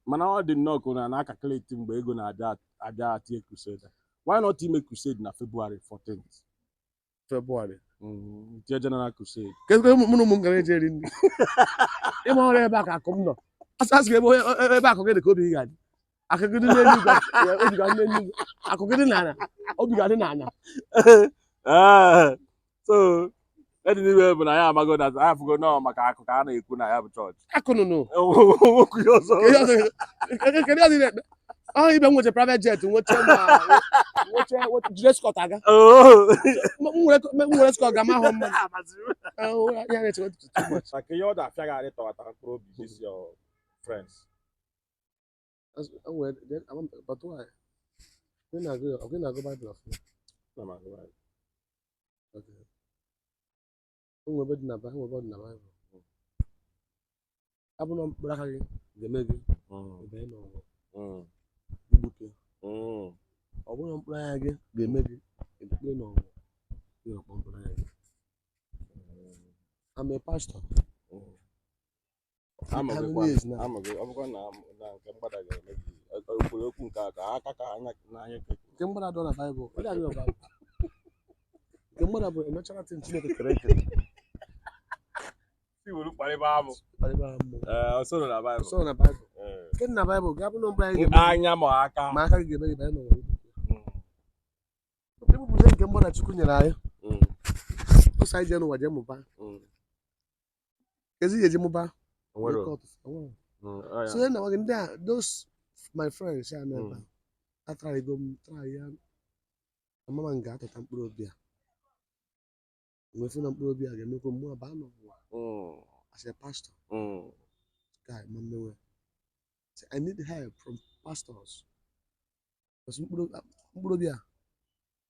Mana ọ dị nnọọ ka unu na-acalculate mgbe ego na-abịa abịa tie crusade. Why not ime crusade na February 14th? February. Tie general crusade. Kedu ebe mụ na ụmụ m gara eje eri nri? Ịma ọrụ ebe a ka akụ m nọ. Asị gị ebe akụ gị dị ka obi gị ga-adị. Akụ gị dị n'eluigwe, obi ga-adị n'eluigwe. Akụ gị dị n'ala, obi ga-adị n'ala. Ee, so edi n'ime bụ na ya amago na ya afụgo nọọ maka akụ ka a na-ekwu na ya bụ chọọchị. Akụ nụnụ. Okwu ya ọzọ. Kedu ihe ọzọ ị na-ekpe? Ọ ibe m nweche private jet, nweche ma nweche jiri escort aga. Oh. M nwere escort ga ma hụ mmadụ. Ya na-eche too much. Maka ihe ọ da-afịa gị arị tọghata mkpụrụ obi this your friends. But why? Ọ gị na-agụ Bible ọfụma? Na m agụ Bible. Okay. O nwere ebe dị na Bible, ebe ọ dị na Bible. Abụ na mkpụrụ aka gị ga-eme gị ịbanye n'ọnwụ igbuke. Ọ bụrụ na mkpụrụ anya gị ga-eme gị ekpere n'ọnwụ ịghọkpọ mkpụrụ anya gị. I'm a pastor. How many years now? Amaghị ọ bụkwa na nke mgbada ga-eme gị okwuru okwu nke a ka aka ka anya n'anya ka. Nke mgbada dọ na Bible. Ọ dị na Bible. Nke mgbada bụ a natural thing Chineke kere eke. Si were kparịba amụ. Kparịba mmụọ. Ee, ọ soro na Bible. Sọ na Bible. Ee. Nke dị na Bible ga-abụ na mkpụrụ anya gị ga-eme gị Anya ma aka. Ma aka gị ga-eme gị banye n'ọnwụ. Ebupụta nke mgbada Chukwu nyere anyị. Ọsọ anyị jee n'ụwa jee mụba. Ezi ga-eji mụba. Onwere. Wake up. Onwere. Ọ ya. So ya na nwa gị ndị a, those my friends ya nọ ebe a, a try go m try ya na mama m ga-atọta mkpụrụ obi a nwee na mkpụrụ obi a ga-emekwa mmụọ baa n'ụwa as a pastor. Guy, ma mmewe. Say, I need help from pastors because mkpụrụ obi a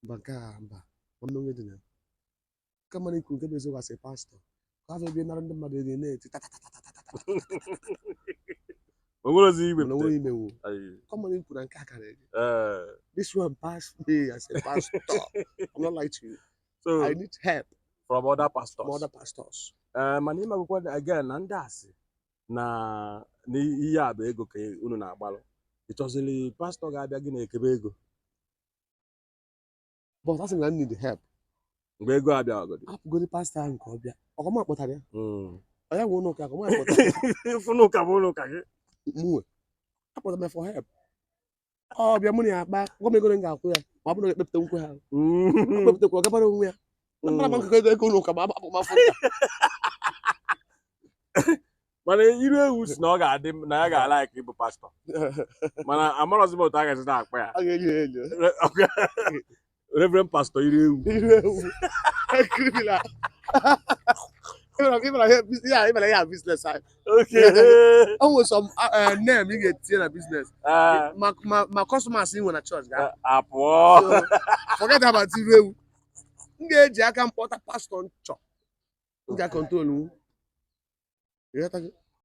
mba nke a mba ma mmenwe dị na ya. Kama na ikwu nke bụ eziokwu as a pastor ka afọ ebe nara ndị mmadụ ego na-eti tatatatatatatata. O nwere ozi mana iwepụta. onweghị imenwu. Ayi. Kama na ikwu na nke a karịrị gị. Ee. This one passed me as a pastor. I'm not like to you. So I need help from other pastors. from other pastors. Ee, mana ịmagokwa again na ndị asị na ihe a bụ ego ka unu na-agbalụ. Ị chọziri pastọ ga-abịa gị na-ekebe ego? But asị m na I need help. Mgbe ego abịa ọgọdị. Hapụgodi pastọ ahụ nke ọ bịa. Ọkọma kpọtara ya. Ọ ya nwe ụlọ ụka, ọkọma kpọtara ya. Fụnụ ụka bụ ụlọ ụka gị. Mụ nwe. Akpọtara m ya for help. Ọ bịa mụ na ya akpa, gwa m ego ole m ga-akwụ ya ma ọ bụrụ na ọ ga-ekpepụta nkwe ha. Ọ kpepụtakwa, ọ gabara onwe ya. Mara ma nkekọ ego ụlọ ụka ma agbapụ m afọ nta. Mana iru ewu si na ọ ga-adị na ya ga-alike ịbụ pastọ, mana amarọzi m otu a ga-esi na-akpọ ya. A ga-enyo ya enyo. Reverend Pastor Iru Ewu. Iru ewu. Criminal. Ịmara ya business anyị. O nwere some name ị ga-etinye na business. Ma customers ị nwe na church ga apụọ. So, forget about iru ewu. M ga-eji aka m kpọta pastọ nchọ. M ga-acontrol nwu. Ịghọtago?